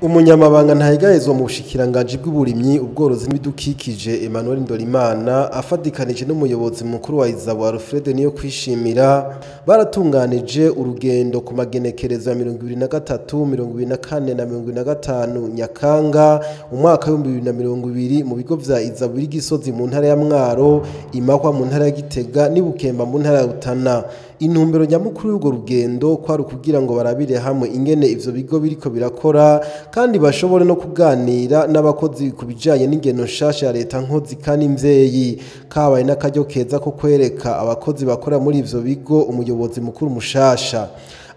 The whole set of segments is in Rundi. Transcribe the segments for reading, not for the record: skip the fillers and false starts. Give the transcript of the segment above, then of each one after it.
Umunyamabanga ntahegahezwa mu bushikiranganji bw'uburimyi, ubworozi n'ibidukikije Emmanuel Ndorimana afadikanije n'umuyobozi mukuru wa Izabu Alfred niyo kwishimira baratunganije urugendo ku magenekerezo ya 2023, 2024 na 2025 Nyakanga umwaka wa 2020 mu bigo vya Izabu biri Gisozi mu ntara ya Mwaro, Imahwa mu ntara ya Gitega n'Ibukemba mu ntara ya Rutana. Intumbero nyamukuru y'urwo rugendo kwari kugira ngo barabire hamwe ingene ivyo bigo biriko birakora kandi bashobore no kuganira n'abakozi ku bijanye n'ingeno nshasha ya leta nkozi kandi imvyeyi. Kabaye n'akaryo keza ko kwereka abakozi bakora muri ivyo bigo umuyobozi mukuru mushasha.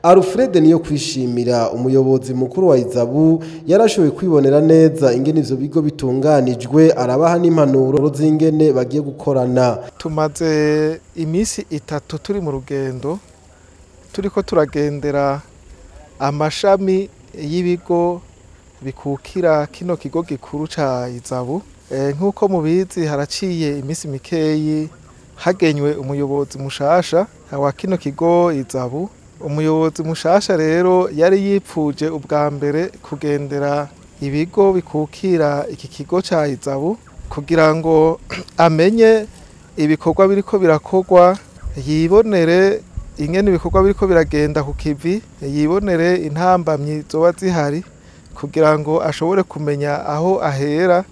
Alfred niyo kwishimira umuyobozi mukuru wa Izabu yarashoboye kwibonera neza ingene ivyo bigo bitunganijwe, arabaha n'impanuro z'ingene bagiye gukorana. Tumaze imisi itatu turi mu rugendo, turiko turagendera amashami y'ibigo bikukira kino kigo gikuru ca Izabu. Nk'uko mubizi haraciye imisi mikeyi hagenywe umuyobozi mushasha wa kino kigo Izabu. Umuyobozi mushasha rero yari yipfuje ubwa mbere kugendera ibigo bikukira iki kigo ca Izabu kugira ngo amenye ibikorwa biriko birakorwa, yibonere ingene ibikorwa biriko biragenda ku kivi, yibonere intambamyi zoba zihari kugira ngo ashobore kumenya aho ahera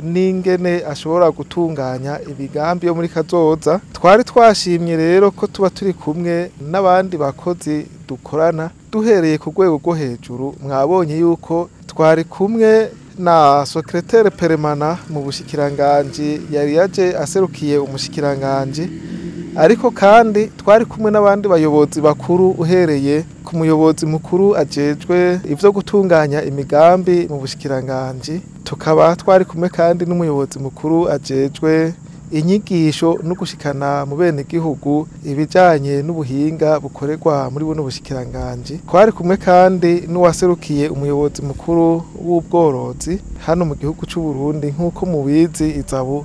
n'ingene ashobora gutunganya imigambi yo muri kazoza. Twari twashimye rero ko tuba turi kumwe n'abandi bakozi dukorana duhereye ku rwego rwo hejuru. Mwabonye yuko twari kumwe na secrétaire permanent mu bushikiranganji yari yaje aserukiye umushikiranganji, ariko kandi twari kumwe n'abandi bayobozi bakuru uhereye ku muyobozi mukuru ajejwe ivyo gutunganya imigambi mu bushikiranganji, tukaba twari kumwe kandi n'umuyobozi mukuru ajejwe inyigisho no gushikana mu bene gihugu ibijanye n'ubuhinga bukorerwa muri buno bushikiranganji. Twari kumwe kandi n'uwaserukiye umuyobozi mukuru w'ubworozi hano mu gihugu c'u Burundi. Nk'uko mubizi Izabu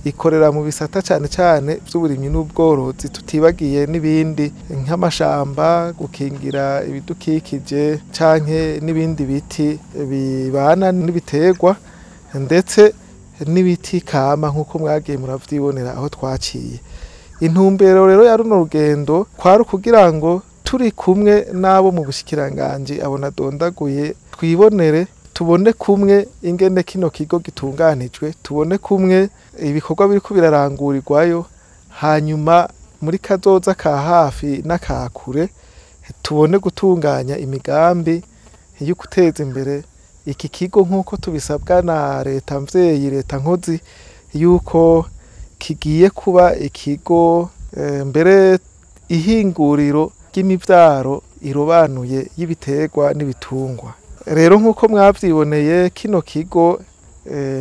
ikorera mu bisata cane cane vy'uburimyi n'ubworozi, tutibagiye n'ibindi nk'amashamba, gukingira ibidukikije canke n'ibindi biti bibana n'ibiterwa ndetse n'ibiti kama nk'uko mwagiye muravyibonera aho twaciye. Intumbero rero ya runo rugendo kwari kugira ngo turi kumwe n'abo mu bushikiranganji abo nadondaguye twibonere, tubone kumwe ingene kino kigo gitunganijwe, tubone kumwe ibikorwa biriko birarangurirwayo, hanyuma muri kazoza ka hafi n'akakure tubone gutunganya imigambi yo guteza imbere iki kigo nk'uko tubisabwa na leta mvyeyi, leta nkozi, yuko kigiye kuba ikigo mbere ihinguriro ry'imivyaro irobanuye y'ibiterwa n'ibitungwa. Rero nk'uko mwavyiboneye kino kigo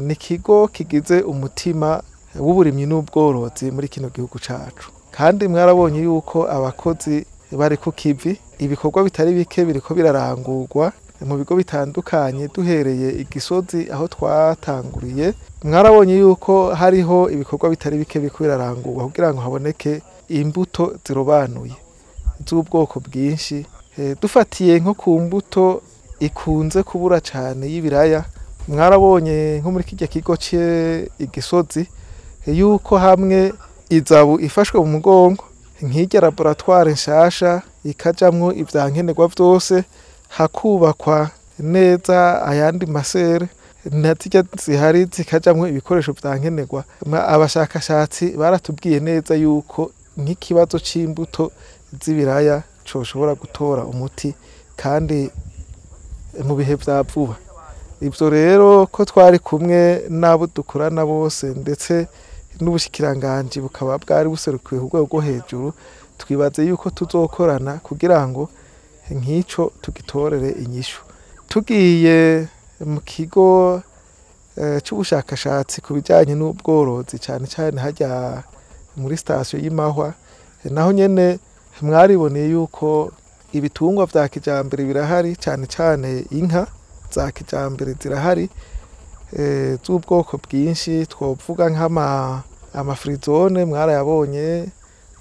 ni kigo kigize umutima w'uburimyi n'ubworozi muri kino gihugu cacu, kandi mwarabonye yuko abakozi bari ku kivi, ibikorwa bitari bike biriko birarangurwa mu bigo bitandukanye. Duhereye Igisozi aho twatanguriye, mwarabonye yuko hariho ibikorwa bitari bike biriko birarangurwa kugira ngo haboneke imbuto zirobanuye z'ubwoko bwinshi. Dufatiye nko ku mbuto ikunze kubura cane y'ibiraya, mwarabonye nko muri kirya kigo Igisozi yuko hamwe Izabu ifashwe mu mugongo nk'irya laboratoire nshasha ikajamwo ivyankenerwa vyose, hakubakwa neza ayandi masere na zirya zihari zikajamwo ibikoresho vyankenerwa. Abashakashatsi baratubwiye neza yuko nk'ikibazo c'imbuto z'ibiraya coshobora gutora umuti kandi mu bihe vya vuba. Ivyo rero ko twari kumwe n'abo dukorana bose ndetse n'ubushikiranganji bukaba bwari buserukiwe ku rwego rwo hejuru, twibaze yuko tuzokorana kugira ngo nk'ico tugitorere inyishu. Tugiye mu kigo c'ubushakashatsi ku bijanye n'ubworozi cane cane harya muri sitasiyo y'Imahwa, naho nyene mwariboneye yuko ibitungwa vya kijambere birahari, cane cane inka za kijambere zirahari z'ubwoko bwinshi. Twovuga nk'ama amafrizone mwarayabonye,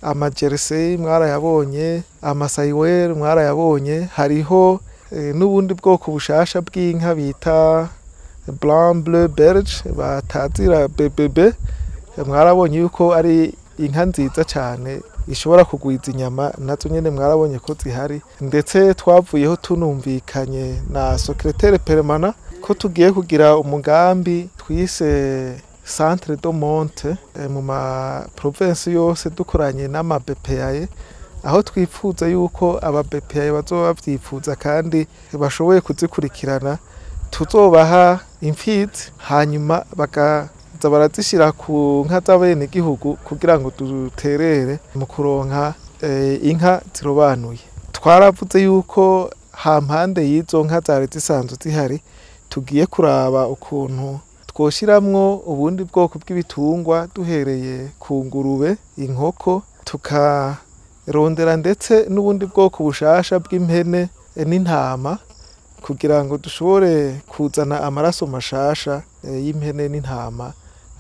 amajersey mwarayabonye, amasayiweri mwarayabonye, hariho n'ubundi bwoko bushasha bw'inka bita Blanc Bleu Belge batazira BBB. Mwarabonye yuko ari inka nziza cyane ishobora kugwiza inyama, nazo nyene mwarabonye ko zihari. Ndetse twavuyeho tunumvikanye na secrétaire permanent ko tugiye kugira umugambi twise Centre de Monte mu ma province yose, dukoranye n'ama BPA, aho twipfuza yuko aba BPA bazoba bavyifuza kandi bashoboye kuzikurikirana, tuzobaha imfizi hanyuma bakaza barazishira ku nka z'abenegihugu kugira ngo duterere mu kuronka inka zirobanuye. Twaravuze yuko hampande y'izo nka zari zisanzwe zihari, tugiye kuraba ukuntu twoshiramwo ubundi bwoko bw'ibitungwa, duhereye ku ngurube, inkoko, tukarondera ndetse n'ubundi bwoko bushasha bw'impene n'intama, kugira ngo dushobore kuzana amaraso mashasha y'impene n'intama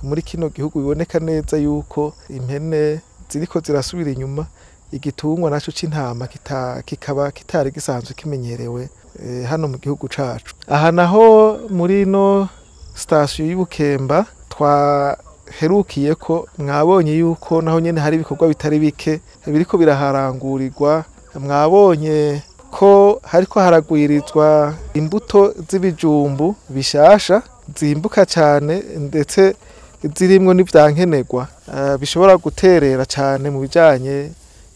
muri kino gihugu. Biboneka neza yuko impene ziriko zirasubira inyuma, igitungwa naco c'intama kikaba kitari gisanzwe kimenyerewe hano mu gihugu cacu. Aha naho muri no station y'Ibukemba twaherukiye ko mwabonye yuko naho nyene hari ibikorwa bitari bike biriko biraharangurirwa. Mwabonye ko hariko haragwirizwa imbuto z'ibijumbu bishasha zimbuka cyane, ndetse zirimwo n'ivyankenerwa bishobora guterera cyane mu bijanye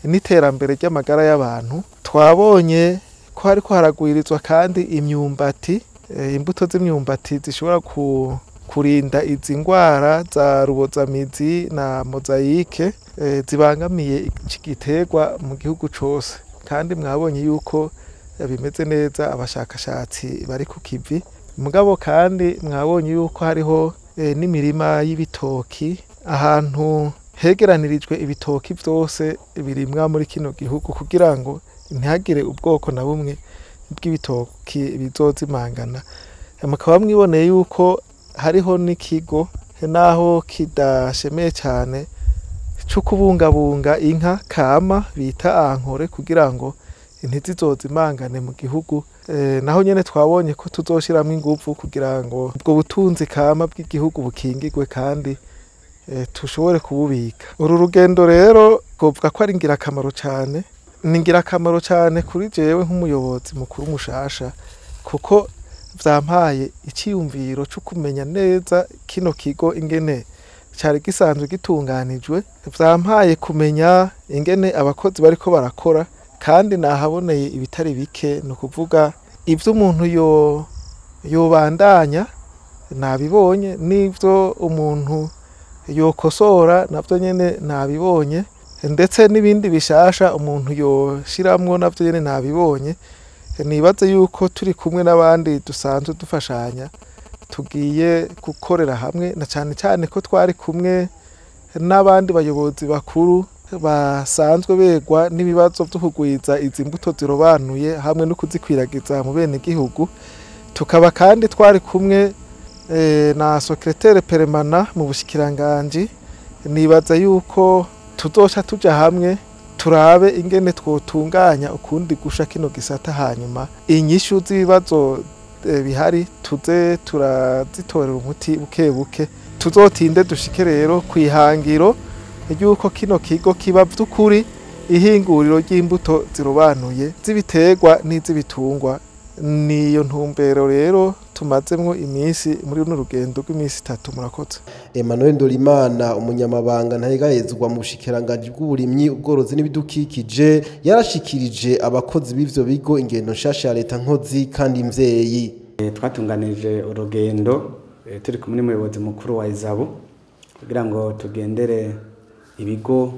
n'iterambere ry'amagara y'abantu. Twabonye ko hariko haragwirizwa kandi imyumbati, imbuto z'imyumbati zishobora kurinda izi ndwara za rubozamizi na mozayike zibangamiye iki giterwa mu gihugu cose. Kandi mwabonye yuko bimeze neza, abashakashatsi bari ku kivi. Mugabo kandi mwabonye yuko hariho n'imirima y'ibitoki, ahantu hegeranirijwe ibitoki vyose birimwa muri kino gihugu, kugira ngo ntihagire ubwoko na bumwe bw'ibitoki bizozimangana. Mukaba mwiboneye yuko hariho n'ikigo, naho kidashemeye cyane, cyo kubungabunga inka kama bita ankore, kugira ngo ntizizozimangane mu gihugu. Naho nyene twabonye ko tuzoshiramwo inguvu kugira ngo ubwo butunzi kama bw'igihugu bukingirwe kandi tushobore kububika. Uru rugendo rero twovuga ko ari ingirakamaro cyane, ni ingirakamaro cyane kuri jewe nk'umuyobozi mukuru mushasha, kuko vyampaye iciyumviro cyo kumenya neza kino kigo ingene cari gisanzwe gitunganijwe, vyampaye kumenya ingene abakozi bariko barakora, kandi nahaboneye ibitari bike. Ni ukuvuga ivyo umuntu yobandanya nabibonye, n'ivyo umuntu yokosora navyo nyene nabibonye, ndetse n'ibindi bishasha umuntu yoshiramwo navyo nyene nabibonye. Nibaze yuko turi kumwe n'abandi dusanzwe dufashanya, tugiye gukorera hamwe, na cyane cyane ko twari kumwe n'abandi bayobozi bakuru basanzwe begwa n'ibibazo byo kugwiza izi mbuto zirobanuye hamwe no kuzikwiragiza mu bene gihugu. Tukaba kandi twari kumwe na secrétaire permanent mu bushikiranganji. Nibaza yuko tuzoca tuja hamwe turabe ingene twotunganya ukundi gusha kino gisata, hanyuma inyishu z'ibibazo bihari tuze turazitorera umuti buke buke. Tuzotinde dushike rero kwihangiro ry'uko kino kigo kiba vy'ukuri ihinguriro ry'imbuto zirobanuye z'ibiterwa n'iz'ibitungwa. Niyo ntumbero rero tumazemwo iminsi muri runo rugendo rw'iminsi itatu. Murakoze. Emmanuel Ndorimana, umunyamabanga ntayegayezwa mu bushikiranganji bw'uburimyi, ubworozi n'ibidukikije, yarashikirije abakozi b'ivyo bigo ingendo nshasha ya leta nkozi kandi imvyeyi. Twatunganije urugendo turi kumwe n'umuyobozi mukuru wa ISABU kugira ngo tugendere ibigo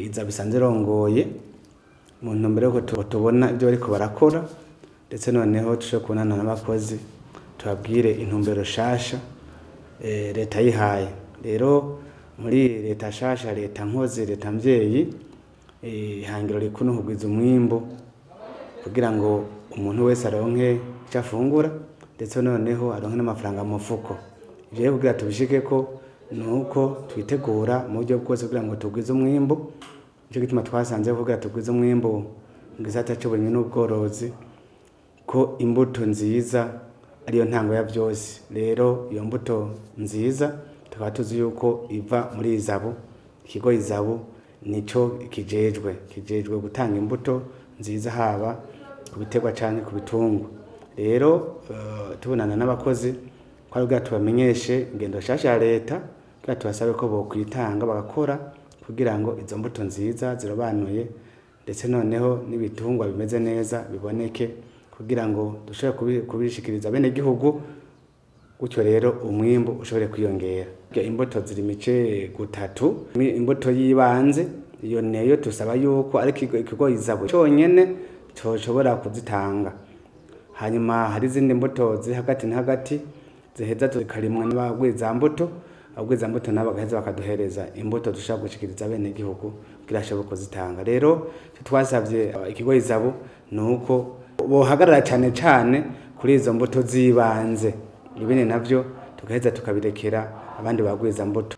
ISABU isanzwe irongoye, mu ntumbero yuko tubona ibyo bariko barakora, ndetse noneho dushobore kubonana n'abakozi tubabwire intumbero shasha leta yihaye. Rero muri leta shasha, leta nkozi, leta mvyeyi, ihangiro rikuru ni ukugwiza umwimbu kugira ngo umuntu wese aronke icyo afungura, ndetse noneho aronke n'amafaranga mu mufuko. Ivyo rero kugira tubishikeko ni uko twitegura mu buryo bwose kugira ngo tugwize umwimbu. Nico gituma twasanze kugira tugwize umwimbu mu gisata c'uburimyi n'ubworozi, ko imbuto nziza ariyo ntango ya byose. Rero iyo mbuto nziza tukaba tuzi yuko iva muri ISABU. Ikigo ISABU nico kijejwe gutanga imbuto nziza haba ku biterwa canke ku bitungwa. Rero tubonana n'abakozi kwari kugira tubamenyeshe ingendo nshasha ya leta, kugira tubasabe ko bokwitanga bagakora kugira ngo izo mbuto nziza zirobanuye ndetse noneho n'ibitungwa bimeze neza biboneke, kugira ngo dushobore kubishikiriza bene gihugu, gutyo rero umwimbu ushobore kwiyongera. Imbuto ziri mice gutatu. Imbuto y'ibanze iyo neyo tusaba yuko ariko ikigo ISABU cyonyene coshobora kuzitanga. Hanyuma hari izindi mbuto ziri hagati na hagati ziheza zikarimwa n'abagwizambuto, abagwizambuto nabo bagaheza bakaduhereza imbuto dushobora gushikiriza bene gihugu kugira ashobore kuzitanga. Rero twasavye ikigo ISABU nuko bohagarara cane cane kuri izo mbuto z'ibanze, ibindi navyo tugaheza tukabirekera abandi bagwizambuto.